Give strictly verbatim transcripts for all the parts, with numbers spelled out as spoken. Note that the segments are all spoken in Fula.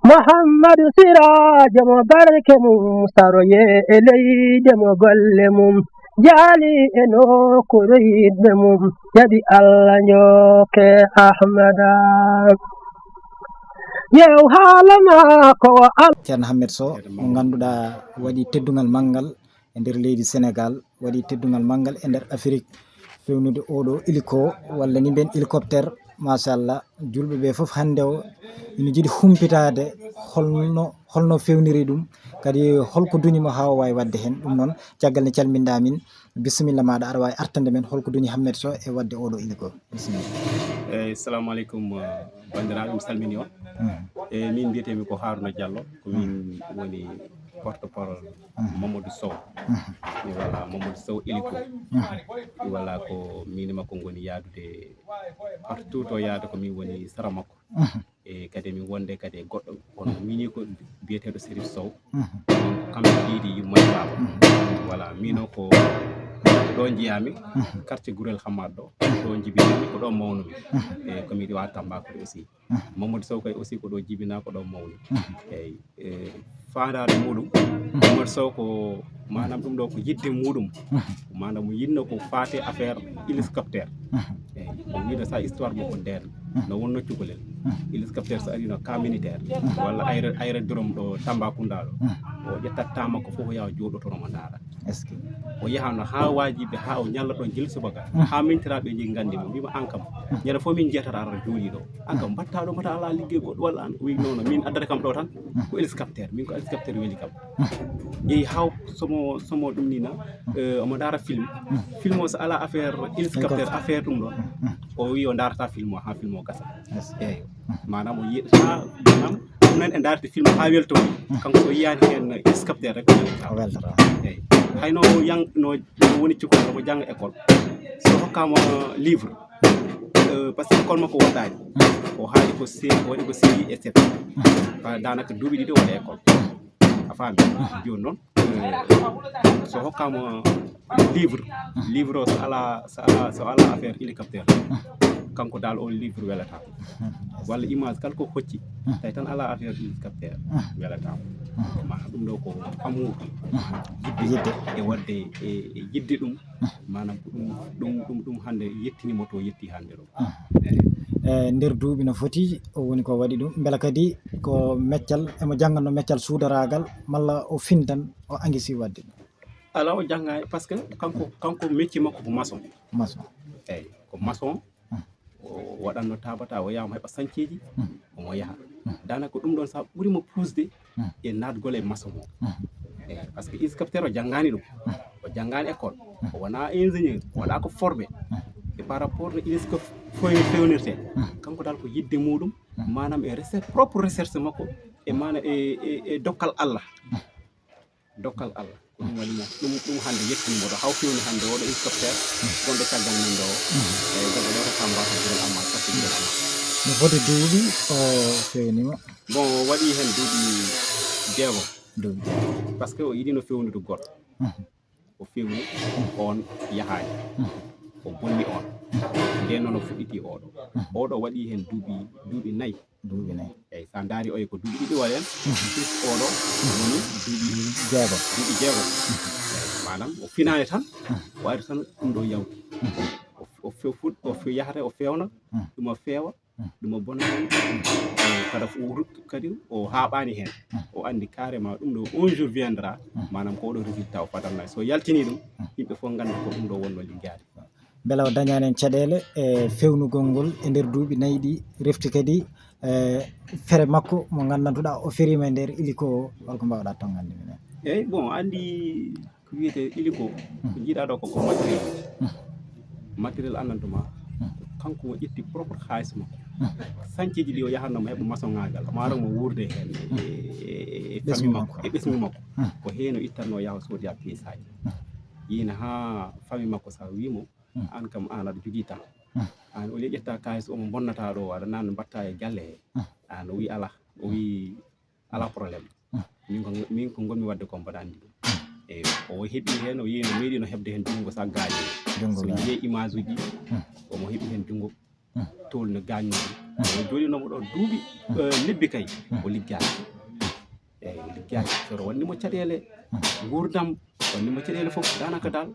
Muhammadu Siraajo mo barke mum saroye e leyde mo golle mum jaali e nokkuure yiɗɓe mum jaɓi Allah njooke Ahmada. Yew haala maako o Al- Ceerno Hammet Sow mo ngannduɗaa waɗi teddungal manngal e nder leydi Sénégal, waɗi teddungal manngal e nder Afrik, fewnude oɗo hélico walla ni mbiyen hélicoptère. Machallah, julɓe ɓe fof hannde o ina jiɗi humpitaade holno holno fewniri ɗum, kadi holko duñi mo haa o waawi waɗde heen ɗum. Noon, caggal nde calminɗaa min, bisimilla maaɗa, aɗa waawi artande men holko duñi Hammet Sow e waɗde oɗo hélico. Bisimilla. Eyyi, salamu aleykum, uh, banndiraaɓe, mi salmini on. E min mbiyetee-mi ko Haruna Diallo, ko min woni porte parole Mamadou Sow. Mi wala Mamadou Sow hélico. Mi wala ko min e makko ngoni yaadude partout to yaada ko min woni sara makko. E kadi min wonde kadi e goɗɗo kono mini ko biyeteeɗo Serif Sow. Kamɓe ɗiɗi yumma e baaba. Wala mino ko ɗo jiyami, quartier Gurel Hamad ɗo. Ɗo jibinami, ko ɗo mawnumi. E ko miɗo wa Tamba ko aussi. Mamadou Sow kay aussi ko ɗo jibina, ko ɗo mawni. Eyyi, e faandaare muɗum, Mamadou Sow ko maanaam ɗum ɗo ko yidde muɗum. Maanaam mo yinno ko faate affaire hélicoptère. Eyyi, o wiino sa histoire makko nden no wonno cukalel. Hélicoptère so arino cas militaire walla aéro- aérodrome ɗo Tambacounda ɗo, o ƴettat temps makko fof o yaha jooɗotono mo ndaara. Est-ce que o yahano ha wajiɓe ha o ñalla ɗon gila subaka ha mintiraaɓe ji gandi mo mbima an kam ñande fof min jeetata ara jooɗi ɗo, an kam mbatta ɗo mbata ala liggey goɗɗo walla an? O wi non non, min addata kam ɗo tan ko hélicoptère, min ko hélicoptère weli kam. Ƴeewi haw somo somo ɗum ni na, eh, omo ndaara film. Film o so ala affaire hélicoptère, affaire ɗum ɗon, o wi o ndaarata film o ha film o gasa. Eyyo. Maanaam o yiɗata maanaam ɗum nan e ndaarde film ha weltori, kanko so yiyani hen hélicoptère rek o weltata. Eyyi. Hayno yang no woni cukalel omo janga école, so hokkama livre, euh, parce que école makko woɗɗani, o haali ko C- o waɗi ko série et sept. Danaka duuɓi ɗiɗi o waɗa école. A faami? Joni noon, eh, so hokkama livre, livre o so ala so ala so ala affaire hélicoptère, kanko dal on livre welata. Walla image kala ko hocci, tawi tan ala affaire hélicoptère, welata. Ma ɗum ɗo ko amour, yidde, e wadde e e yidde ɗum. Maanaam ko ɗum ɗum ɗum ɗum hannde yettinimo to yetti hannde ɗo. Eyyi. E nder duuɓi no foti o woni ko waɗi ɗum, mbela kadi ko meccal, emo jannganno meccal suudaraagal, malla o fintan, o angisi waɗde ɗum? Ala, o janngaani, parce que kanko kanko métier makko ko maçon. Maçon. Eyyi, ko maçon. O waɗanno tabata, o yaha omo heɓa sanceeji, omo yaha. Danaka ɗum ɗon sa ɓurimo puusde e naatgol e maçon o. Eyyi, parce que hélicoptère o janngaani ɗum, o janngaani école, o wona ingénieur, o waɗa ko formé. E par rapport no hélico fewnirte, kanko dal ko yidde muɗum, maanaam e recherche, propre recherche makko, e maanaam e e e dokkal Allah. Dokkal Allah. Ko ɗum waɗi mo ɗum ɗum hannde yettini mo ɗo haw fewni hannde oɗo hélicoptère gonɗo caggal men ɗo. Eyyi, gonɗo ɗo to Tamba to Gurel Amma, quartier Gurel Amma. No foti duuɓi o fewnima? Bon, o waɗi heen duuɓi jeegom. Duuɓi jeegom. Parce que o yiɗino fewnude goɗɗo. O fewni, on yahaani. O bonni on. Nden noon o fuɗɗiti oɗo. Oɗo waɗi heen duuɓi duuɓi nayi. Duuɓi nayi. Eyyi, sa ndaari oye ko duuɓi ɗiɗi waɗen, plus oɗo woni duuɓi jeegom. Duuɓi jeegom. Maanaam o finaani tan, o ari tan ɗum ɗo yawti. O o fe- fuɗ- o fe- yahata o fewna, ɗum o feewa, ɗum o bona tan. Kada fof o rut- kadi o haaɓaani heen. O anndi carrément ɗum ɗo un jour viendra, maanaam ko oɗo résultat o fadanna. So yaltini ɗum, yimɓe fof ngannda ko ɗum ɗo wonno liggaade. Mbela o dañaani en caɗeele e fewnugol ngol e nder duuɓi nayi ɗi refti kadi e fere makko mo nganndantuɗaa o feriima e nder hélico o, holko mbaawɗaa tonngande min heen? Eyyi, bon, anndi ko wiyetee hélico, ko jiiɗaa ɗo ko ko matériel. Matériel anndantuma, kanko o ƴetti propre haalis makko. Sanceeji ɗi o yahatno mo heɓa maçon-ŋaagal, maaro mo wuurde heen e e- e- e- e- ɓesngu famille makko, makko. E ɓesngu makko. Ko heen o ittatno yaha o soodoya piisaaji. Yiina haa famille makko sa wimo, an kam an aɗa jogii tan. An o lieu ƴetta kaalis omo bonnata ɗo, aɗa nan mbatta e galle he. An o wi ala, o wi ala problème. Min ko min ko ngonmi waɗde ko mbaɗa anndi ɗum. Eyyo, o heɓi heen, o yehi no meeɗino heɓde heen junngo sa gaañi. Junngo so gaañi. Jiyee image uji, omo heɓi heen junngo. Tool no gaañno ɗum. O jooɗinooma ɗo duuɓi, eh, lebbi kay, o liggaaki. Eeyi, o liggaaki. Feere wannimo caɗeele nguurndam, wannimo caɗeele fof, daanaka dal,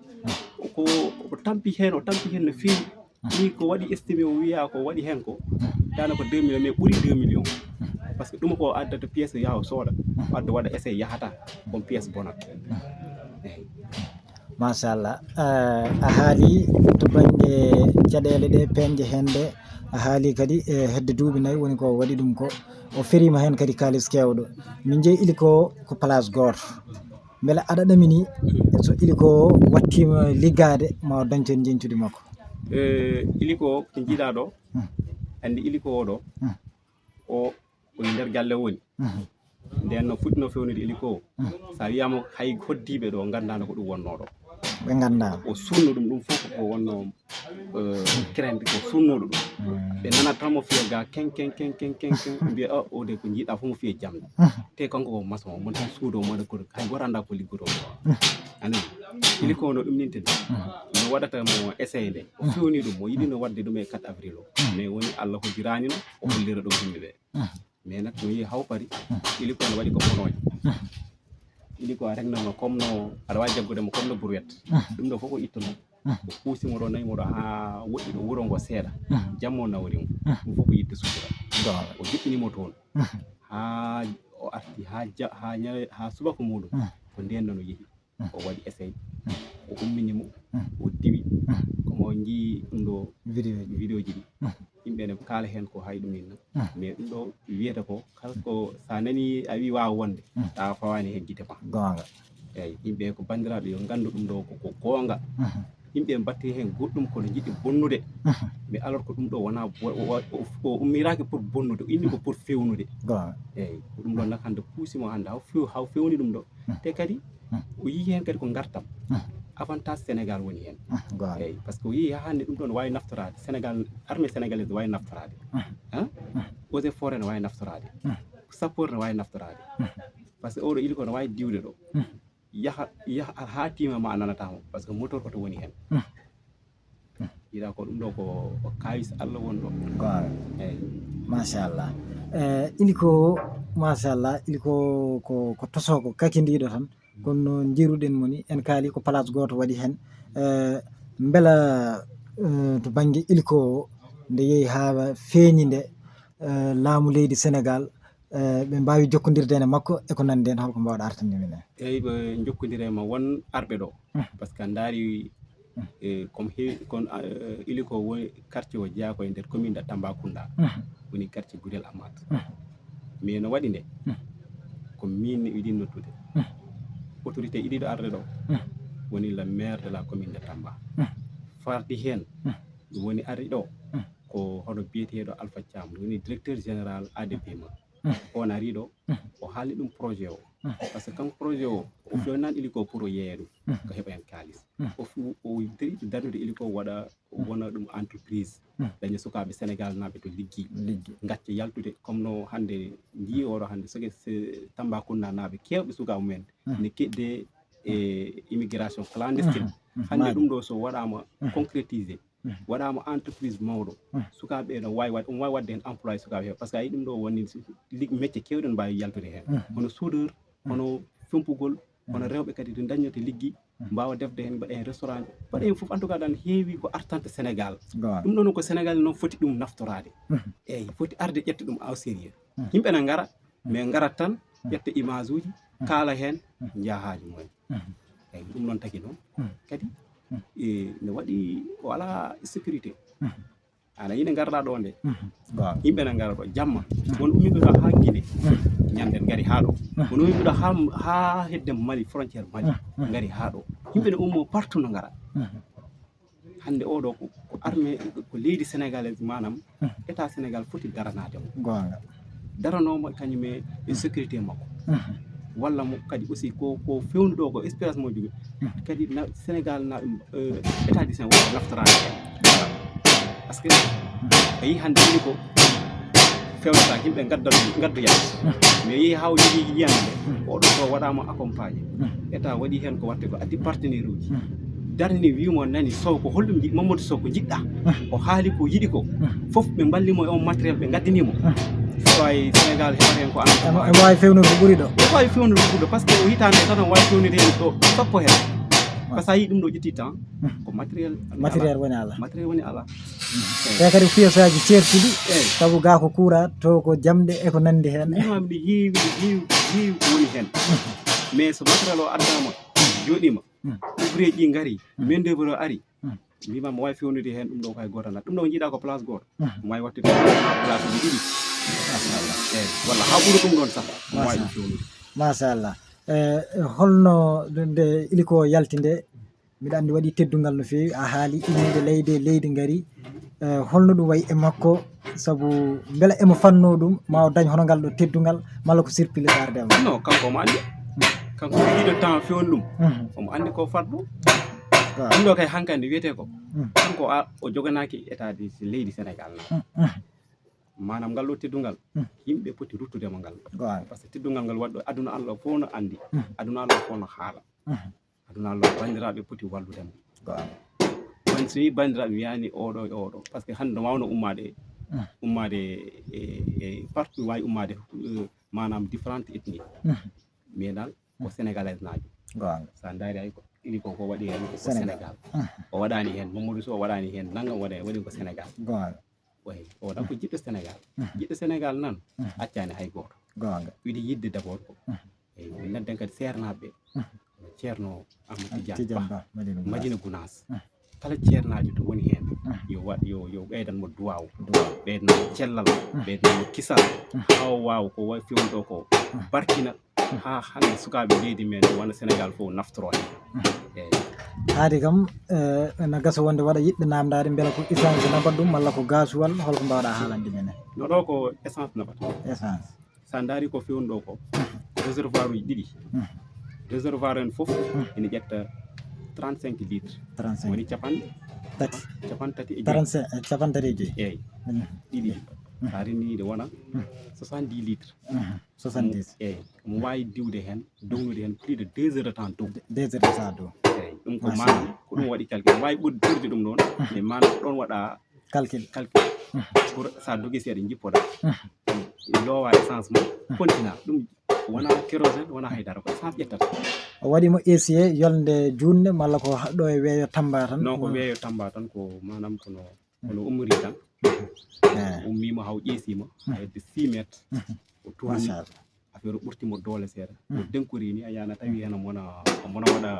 ko, o tampi heen, o tampi heen no feewi. Ni ko waɗi estimé, o wiya ko waɗi heen ko, daanaka deux millions, mais ɓuri deux millions. Parce que ɗum ko addata pièce, yaha o sooda, adda waɗa essai, yahata, on pièce bonat. Eeyi. Machallah. Eh, a haali to bannge caɗeele ɗe, peeñɗe heen ɗe, a haali kadi e hedde duuɓi nayi woni ko waɗi ɗum ko, o feriima heen kadi kaalis keewɗo. Min njeyi Iliko ko place gooto. Mbele aɗa ɗamini so Iliko wattiima liggaade ma o dañco njeñcudi makko? Eh, Iliko ko njiiɗaa ɗo, anndi Iliko o ɗo, o ko e nder galle woni. Nden no fuɗɗino fewnude Iliko o. So a wiyaama hay hoddiiɓe ɗo nganndaano ko ɗum wonnoo ɗo. Ɓe nganndaano. O suunno ɗum, ɗum fof ko wonnoo, eh, crainte, ko suunnooɗo ɗum. Ɓe nana tan mo fiya ga ken, ken, ken, ken, ken, ken. Mbiya, "Oh, o de ko njiiɗaa fof mo fiya jamɗe." Te kanko ko maçon, mon tan suudo, mo waɗa ko, hay gooto anndaa ko liggotoo. Ani, Iliko no ɗum nintini. No waɗata mo essai nde. O fewni ɗum, o yiɗino waɗde ɗum e quatre avril o. Mais woni Allah hoddiraani no, o hollira ɗum yimɓe ɓe. Mais nag, mi yehi haw Paris, Iliko no waɗi ko bonooje. Iliko a regna mo comme no, aɗa waawi jaggude mo comme no brouette. Ɗum ɗo fof ko ittuno. O puusi mo ɗo, nayi mo ɗo haa woɗɗi ɗo wuro ngo seeɗa. Jamma o nawori mo. Ɗum fof ko yiɗde sutura. O joɗɗini mo toon. Haa o arti, haa ja-, haa ñawe-, haa subaka muuɗum. Ko ndeen noon o yehi. O waɗi essai, o ummini mo, o diwi. Komo njii ɗum ɗo vidéo ji ɗi. Yimɓe ne kaala heen ko hay ɗum inna. Mais ɗum ɗo wiyata ko, kala ko so a nani a wi waawa wonde, tawa fawaani heen gite ma. Goonga. Eeyi, yimɓe ko banndiraaɓe yo nganndu ɗum ɗo ko, ko goonga. Yimɓe mbaɗti heen goɗɗum kono njiɗi bonnude. Mais alors ko ɗum ɗo wonaa, o, o, o, o ummiraaki pour bonnude, o inni ko pour fewnude. Goonga. Eeyi, ko ɗum ɗo nak hannde puusi mo hannde haw few-, haw fewni ɗum ɗo. Te kadi o yii heen kadi ko ngartam. Avantage Sénégal woni heen. Goonga. Eeyi, parce que o yii haa hannde ɗum ɗo no waawi naftoraade. Sénégal, armée sénégalaise no waawi naftoraade. Hein? Eaux et forêts no waawi naftoraade. Sapeur no waawi naftoraade. Parce que oɗo Iliko no waawi diwde ɗo. Yaha, yaha, ar haa tiima ma a nanataa mo. Parce que moteur oto woni heen. Yiɗa ko ɗum ɗo ko, ko kaawis Allah woni ɗo. Goonga. Eeyi. Machallah. Eh, Iliko, machallah, Iliko ko, ko tosoko kakindiiɗo tan. Kono no njiruɗen mo ni, en kaali ko place gooto waɗi heen. Eh, mbela, eh, to bannge Iliko o, nde yehi haa feeñi nde, eh, laamu leydi Sénégal, eh, ɓe mbaawi jokkondirde e makko e ko nanndi heen, holko mbaawɗa artande min heen? Eeyi, ɓe njokkondire ma won arɓe ɗo. Parce que a ndaari, eh, comme heewi, kono, eh, Iliko woni quartier o jeyaa ko e nder commune de Tambacounda. Woni quartier Goudel Amat. Mais no waɗi nde, ko min mi yiɗi noddude. Autorité iɗi ɗo arde ɗo, woni le maire de la commune de Tamba. Fardi heen, ɗum woni ari ɗo, ko hono biyeteeɗo Alpha Thiam, woni directeur général A D P ma. On ari ɗo, o haalni ɗum projet o. Parce que kanko projet o, o fewnaani Iliko pour o yeeya ɗum, ko heɓa heen kaalis. O fu-, o dañi darnude Iliko waɗa, wona ɗum entreprise. Daña sukaaɓe Sénégal naaɓe to liggi. Liggi. Ngacca yaltude, comme no hannde njii oɗo hannde, soke se-, Tambacounda naaɓe keewɓe sukaaɓe mumen ne keddee e immigration clandestine. Hannde ɗum ɗo so waɗaama concrétisé, waɗaama entreprise mawɗo, sukaaɓe ɓe no waawi waɗ-, omo waawi waɗde heen employé sukaaɓe heew. Parce que a yii ɗum ɗo woni si-, lig-, métier keewɗe no mbaawi yaltude heen. Hono soudeur, hono fompugol, hono rewɓe kadi to dañnoto liggi, mbaawa defde heen, mbaɗa heen restaurant, mbaɗa heen fof. En tout cas, ɗan heewi ko artante Sénégal. Goonga. Ɗum ɗo noon ko Sénégal noon foti ɗum naftoraade. Eeyi, foti arde ƴetta ɗum au sérieux. Yimɓe na ngara, mais ngarat tan, ƴetta image uji, kaala heen, njaha haaju mumen. Eeyi, ɗum noon tagi noon kadi, e, ne waɗi ko alaa sécurité. Ana yine ngarɗa ɗo nde. Waaw. Yimɓe na ngara ɗo jamma. Won ummiɓe ɗo haa Gine. Ñanden ngari haa ɗo. Won ummiɓe ɗo haa, haa hedde Mali, frontière Mali. Ngari haa ɗo. Yimɓe ne ummo partout no ngara. Hannde oɗo ko, ko armée, ko leydi sénégalaise, maanaam état Sénégal foti daranaade mo. Goonga. Daranoo mo kañum e, e sécurité makko. Walla mo kadi aussi ko, ko fewndo ɗo ko expérience mo jogii. Kadi na Sénégal na, euh, état du Sénégal waɗa naftoraade. Parce que a yii hannde woni ko fewnata yimɓe ngadda, ngaddoya. Mais yehi haa o jogii yiyande, oɗo ko waɗaama accompagné. État waɗi heen ko watte ko addi partenaire uji. Darni wiimo nani Sow ko holɗum jiɗ Mamadou Sow ko jiɗɗa. O haali ko yiɗi ko. Fof ɓe mballi mo e on matériel ɓe ngaddini mo. Wawi Sénégal heɓata hen ko emo emo wawi fewnude ko ɓuuri ɗo. Ɓe wawi fewnude ko ɓuuri ɗo par ce que o hitande tan wawi fewnude hen ɗo sappo hen. Par ce que a yii ɗum ɗo ƴetti temps ko matériel. Matériel woni ala. Matériel woni ala. Te kadi fiyasaji certuɗi sabu ga ko courant to ko jamɗe e ko nandi hen. Mbimami ɗi heewi ɗi heewi ɗi heewi ko woni hen. Mais so matériel o addama joɗima. Ouvrier ji ngari, main d'oeuvre o ari. Mbima mo wawi fewnude hen ɗum ɗo ko hay goto nat ɗum ɗo ko jiiɗa ko place goto mo wawi wattude place ji ɗiɗi. Machallah. Eyyi walla ha ɓuura ɗum ɗon sah mo wawi ɗum fewnude. Machallah. E holno nde iliko yalti nde? Mbiɗa anndi waɗi teddungal no feewi, a haali innde leydi e leydi ngari. Eh, holno ɗum wayi e makko? Sabu mbela emo fanno ɗum ma o dañ hono ngal ɗo teddungal malla ko sirpile tardema? Non, kanko omo anndi. Kanko yiɗo temps fewni ɗum. Omo anndi ko fadɗo. Ɗum ɗo kay hankandi wiyete ko kanko o joganaaki état de leydi Sénégal na. Maanaam ngal ɗo teddungal yimɓe poti ruttudemo ngal. Par ce que teddungal ngal waɗɗo aduna Allah fof no anndi. Aduna Allah fof no haala. Aduna Allah banndiraaɓe poti wallude mo. Kono so wii banndiraaɓe wiyani oɗo e oɗo par ce que hannde no wawno ummaade ummaade e e partout wawi ummaade. Maanaam différente ethnie mais dal ko sénégalais najo. Sa ndaari ay ko ili ko ko waɗi hen ko sénégal. O waɗani hen mamadou sow o waɗani hen nangam waɗi waɗi ko sénégal. Wayi o tan ko jiɗɗo sénégal. Jiɗɗo sénégal nan accani hay goto. Wiɗi yidde d' abord ko eyyi min nodden kadi seernaɓeɓe ceerno amadou tidiane ba madina gounas. Kala ceernaajo to woni heen yo waɗ yo yo ɓeydan mo duwaaw. Ɓeydan mo cellal. Ɓeydan mo kisal haa o waawa ko wayi fewndo ko barkina haa hannde sukaaɓe leydi men wona sénégal fof naftoro heen. Eyyi. Haadi kam ene gasa wonde waɗa yiɗɓe namdaade mbela ko essence naɓat ɗum walla ko gasuwal holko mbawɗa haalande men heen? No ɗo ko essence naɓata. Essence. Sa ndaari ko fewndo ko réservoir uji ɗiɗi. Réservoir en fof ene ƴetta trente cinq litres. Woni capanɗe tati. Capanɗe tati e joyi. Capanɗe tati e joyi. Eyyi. Ɗiɗi. Sa rini ɗe wona soixante dix litres. Soixante dix. Eyyi. Omo wawi diwde hen dognude hen plus de deux heures de temps dow. Deux heures de temps dow. Eyyi. Ɗum ko maanaam ko ɗum waɗi calcul wawi ɓurdi ɓurdi ɗum ɗon. Mais maanaam ko ɗon waɗa calcul calcul. Pour sa dogi seeɗa jippoɗa lowa essence ma. Continua ɗum wona kérosine wona haydara ko essence ƴettata. O waɗimo essayé yolde junde malla ko ɗo e weeyo tamba tan? Non ko weeyo tamba tan ko manam kono kono ummori tan. Ummima haw ƴeesima hedde six mètres. O tourni affaire o ɓurtimo doole seeɗa. O denkori ni a yana tawi hen omona omona waɗa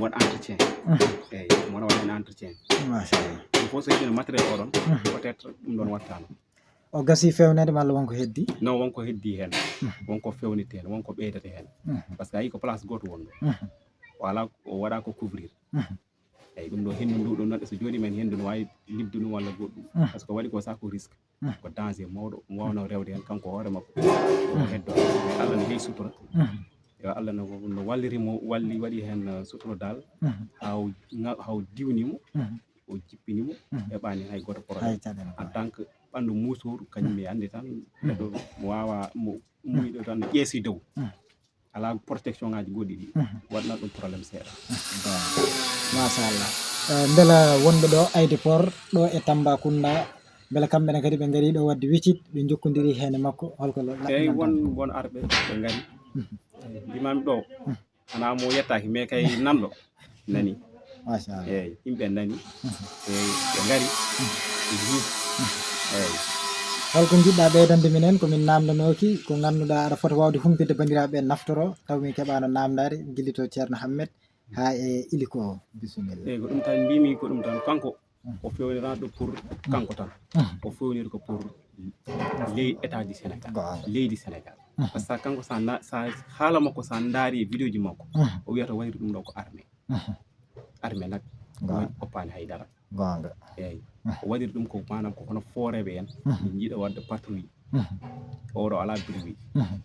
waɗa entretien. Eyyi omona waɗa hen entretien. Machallah. Ɗum fof so heɓino matériel oɗon peut être ɗum ɗon wattano. O gasi fewnede malla wonko heddi? Non wonko heddi hen. Wonko fewnite hen wonko ɓeydata hen. Par ce que a yi ko place goto wonno o ala o waɗa ko couvrir. Eyyi ɗum ɗo hendu ndu ɗo noɗɗo so jooɗima hen hendu no wawi libde ɗum walla goɗɗum par ce que waɗi ko sa ko risque. Ko danger mawɗo mo wawno rewde hen kanko hoore makko o heddo. Mais allah no heewi sutura. Yo allah no no walliri mo walli waɗi hen sutura dal haw haw diwnimo. O jippinimo heɓani hay goto problème. En tant que ɓandu musoru kañum mi andi tan neɗɗo mo wawa mo ummiɗo tan no ƴeesi dow. Ala protection ngaji goɗɗi ɗi waɗna ɗum problème seeɗa. Machallah. Mbela wonɓe ɗo aéroport ɗo e tambacounda mbela kamɓene kadi ɓe gari ɗo wadde wicit ɓe jokkodiri hene makko holko? Eyyi won won arɓe ɓe gari mbimami ɗo ana mo yettaki mais kay nanɗo nani. Machallah. Eyyi yimɓe nani. Eyyi ɓe gari ɓe jii. Eyyi. Holko jiɗɗa ɓeydande minen ko min namdanoki ko ganduɗa aɗa foti wawde humpitde bandiraɓe naftoro taw min keɓano namdade guilli to ceerno hammed ha e iliko. Bisimilla. Eyyi ko ɗum tan mbimi ko ɗum tan kanko o fewnirano ɗo pour kanko tan. O fewniri ko pour ley état du sénégal leydi sénégal. Par ce que kanko sa na- sa haala makko sa daari e vidéo ji makko o wiyata wayri ɗum ɗo ko armée. Armée nak oppani haydara. Gonga. Eyyi. O waɗiri ɗum ko manam ko hono fooreɓe en ɓe jiiɗa wadde patrouille. Oɗo ala bruit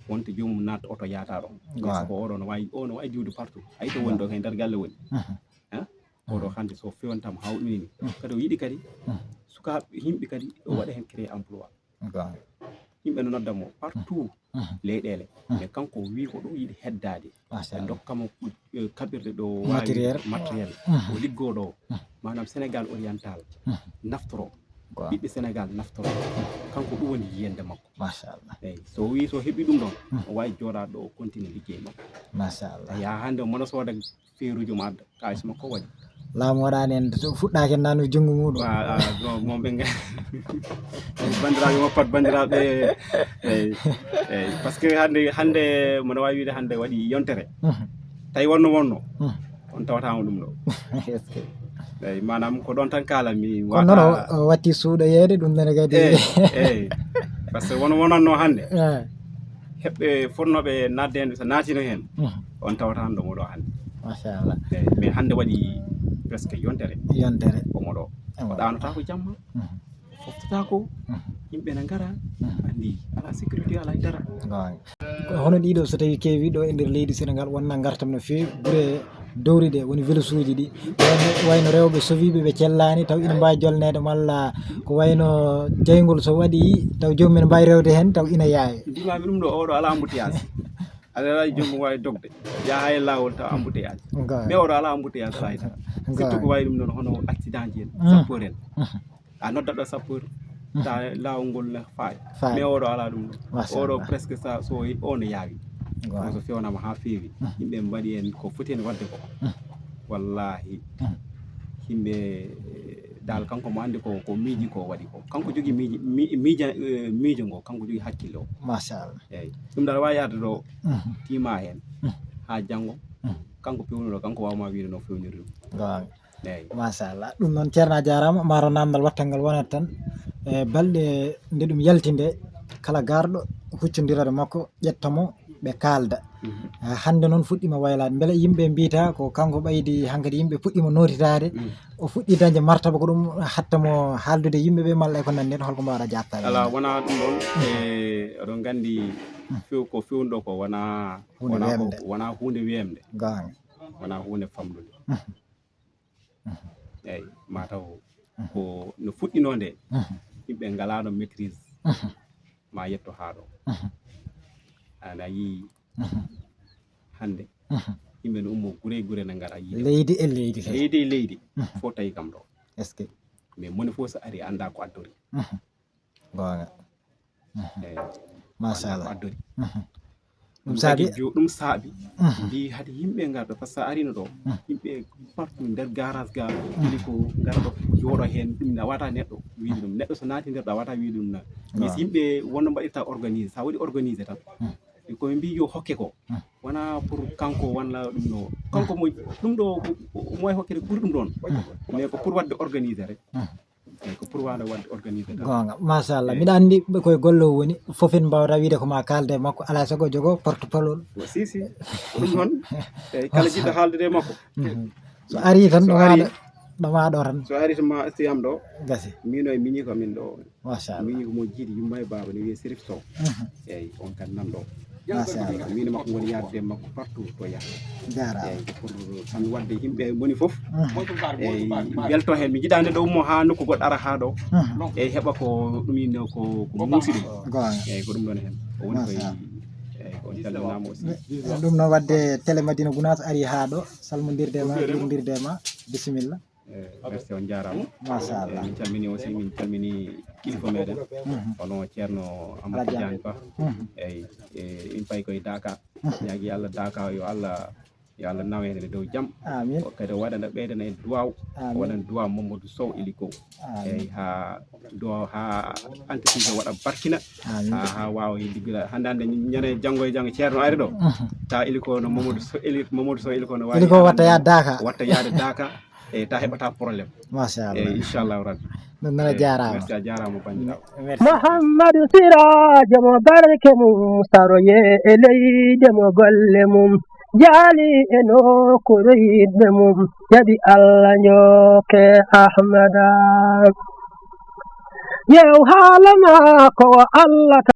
wonta jomum natta oto yata ɗon. Sako oɗo no wawi o no wawi diwde partout hay to woni ɗo kay nder galle woni. Oɗo hande so fewntam hawɗunini kadi o yiɗi kadi sukaɓe yimɓe kadi o waɗa hen créé emploi. Yimɓe no nodda mo partout leyɗeele. Mais kanko o wi ko ɗo yiɗi heddaade. Ɓe ndokka mo ku- eh, kaɓirɗe ɗo waawi matériel o liggoo ɗo. Maanaam Sénégal oriental naftoro, ɓiɓɓe Sénégal naftoro. Kanko ɗum woni yiyannde makko. Machallah. Eyi, so o wi so heɓi ɗum ɗon, o waawi jooɗaade ɗo o continue liggey makko. Machallah. Yaa hannde o mona sooda feerujo ma adda kaalis makko waɗi. Laamu waɗaani en, so fuɗɗaaki en naanu junngo muuɗum. Wa- a- no- mo ɓe nga- banndiraaɓe mo pat banndiraaɓe. Eyi, eyi, parce que hannde hannde mona waawi wiide hannde waɗi yontere. Tawi wonno wonno on tawataama ɗum ɗo. Eyi, maanaam ko ɗon tan kaalanmi. Kono noon o watti suuɗoyeede ɗum nene kadi. Eyi, eyi. Parce que wono wonanno hannde heɓɓe fotnooɓe naatde heen so naatino heen on tawata hannde omo ɗo hannde. Machallah. Eyi, mais hannde waɗi presque yontere. Yontere omo ɗo. O ɗaanotaako jamma. Foftataako. Yimɓe ne ngara. Anndi ala sécurité ala dara. Hono ɗiɗo so tawi keewi ɗo e nder leydi Sénégal wonna ngartam no feewi gure dowri ɗe woni velosuuji ɗi wayno rewɓe soviiɓe ɓe cellaani taw ina mbaawi jolneede malla ko wayno jayngol so waɗi taw joomum ene mbaawi rewde heen taw ina yaawi. Mbimami ɗum ɗo oɗo ala embouteillage. Aɗa wawi joomum wawi dogde yaha e lawol taw embouteillage. Mais oɗo ala embouteillage fayda. Surtout ko wawi ɗum ɗon hono accident ji en sappoor en. A noddatɗo sappoor ta laawol ngol ne faaya. Mais oɗo ala ɗum ɗo. Oɗo presque sa so o no yaawi. Kono so fewnama ha feewi yimɓe mbaɗi en ko foti en wadde ko. Wallahi yimɓe dal kanko mo andi ko ko miiji ko waɗi ko kanko jogi miiji miija miijo ngo kanko jogi hakkille o. Machallah. Eyyi ɗum dal wawi arde ɗo tima hen ha janngo. Kanko pewnuɗo kanko wawma wiide no fewniri ɗum. Eyyi. Machallah ɗum noon ceerno a jarama maro namdal wattangal wonat tan e balɗe nde ɗum yalti nde kala garɗo huccodirata makko ƴetta mo ɓe kalda. Hande noon fuɗɗima waylaade beele yimɓe mbiyta ko kanko ɓaydi hankadi yimɓe puɗɗima notitade o fuɗɗi dañde martaba ko ɗum hatta mo haaldude yimɓe ɓe malla e ko nandi en holko mbawɗa jattade ala wona ɗum ɗon e oɗon gandi few ko fewndo ko wona wona hunde wemde wona hunde famɗude. Eyyi mataw ko no fuɗɗino nde yimɓe ngalaano maîtrise ma yetto haa ɗo. Ana yi hande yimɓe no ummo gure gure na ngara yi leydi e leydi leydi e leydi fof tawi kam ɗo. Est ce que mais moni fof so ari anda ko addori. Gonga. Machallah addori. Ɗum saabi ɗum saabi mbi hade yimɓe ngarɗo par ce que arino ɗo yimɓe partout nder garage ga ili ko ngarɗo jooɗo hen ɗum na wata neɗɗo wiide ɗum neɗɗo so naati nder ɗo a wata wiide ɗum na mais so yimɓe wonno mbaɗirta organisé sa waɗi organisé tan koɓe mbi yo hokke ko wona pour kanko walla ɗum ɗo kanko mo ɗum ɗo mo wawi hokkede ɓuri ɗum ɗon mais ko pour wadde organisé rek. Eyyi ko pour wano wadde organisé tan. Gonga machallah mbiɗa andi ɓe koye golle o woni fof en mbawata wiide ko ma kalde e makko ala sago jogo porte parole. Si si ko ɗum noon. Eyyi kala jiɗɗo haaldude e makko so ari tan ɗo waɗa ɗo ma ɗo tan so ari to ma siyam ɗo gasi mino e miñi ko min ɗo. Machallah miñi ko mo jiiɗi yumma e baba ne wiye sérif sow. Eyyi on kan nan ɗo. Machallah min makko woni yaade makko partout to yaha. Jarama eyyi pour tan wadde yimɓe moni foof eyyi belto hen mi jiɗani ɗo ummo ha nokku goɗɗo ara ha ɗo eyyi heɓa ko ɗum inno ko ko muusi ɗum. Gonga eyyi ko ɗum ɗon hen o woni koye eyyi ko on calminama aussi. Ɗum noon wadde télé madina gounass ari ha ɗo salmodirde ma juurdirde ma bisimilla. Merci on jarama. Machallah min calmini aussi min calmini kilifa meɗen hono ceerno amadou diagne ba eyyi min payi koye daka ñaagui allah daka yo allah yo allah nawe hen e dow jaam. Amin kadi o waɗana ɓeydana en duwaw o waɗana duwaw mamadou sow iliko eyyi ha duwaw ha entreprise o waɗa barkina ha ha wawa liggoda hande hande ñande janggo e janggo ceerno ari ɗo ta iliko no mamadou sow iliko mamadou sow iliko no wawi iliko watta yaade daka watta yaade daka. Eyyi ta heɓata problème. Machallah eyyi inchallahu rabbi. Ɗum nana jarama merci a jarama bandiraɓe. Mouhammadu sirajo mo barke mum saroye e leyde mo golle mum jaali e nokkuure yiɗɓe mum jaɓi allah jokke ahmada. Yew haala ma ko allah